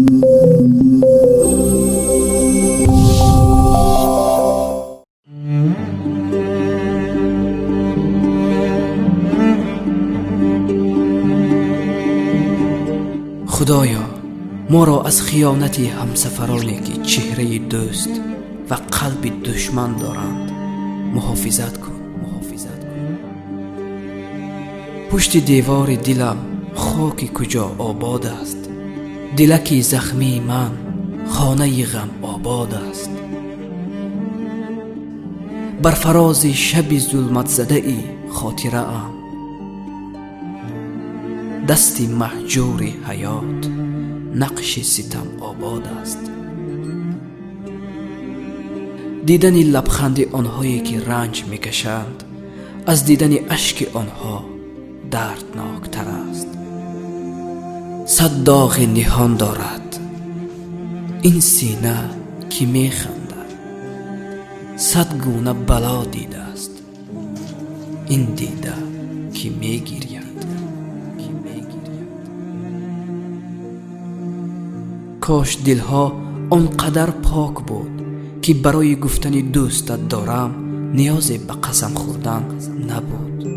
Худоё, моро аз хиёнати ҳамсафароне, ки чеҳраи дӯст ва қалби душман доранд, муҳофизат кун, муҳофизат кун. Пушти девори дилам хоки куҷо обод аст, дилаки захмии ман хонаи ғам обод аст. Бар фарози шаби зулматзадаи хотираам дасти маҳҷури ҳаёт нақши ситам обод аст. Дидани лабханди онҳое, ки ранҷ мекашанд, аз дидани ашки онҳо дардноктар аст. 100 доғи ниҳон дорад ин сина, ки механдад, 100 гуна бало дидааст ин дида, ки мегиряд. Кош дилҳо он қадар пок буд, ки барои гуфтани дӯстат дорам ниёзе ба қасам хӯрдан набуд.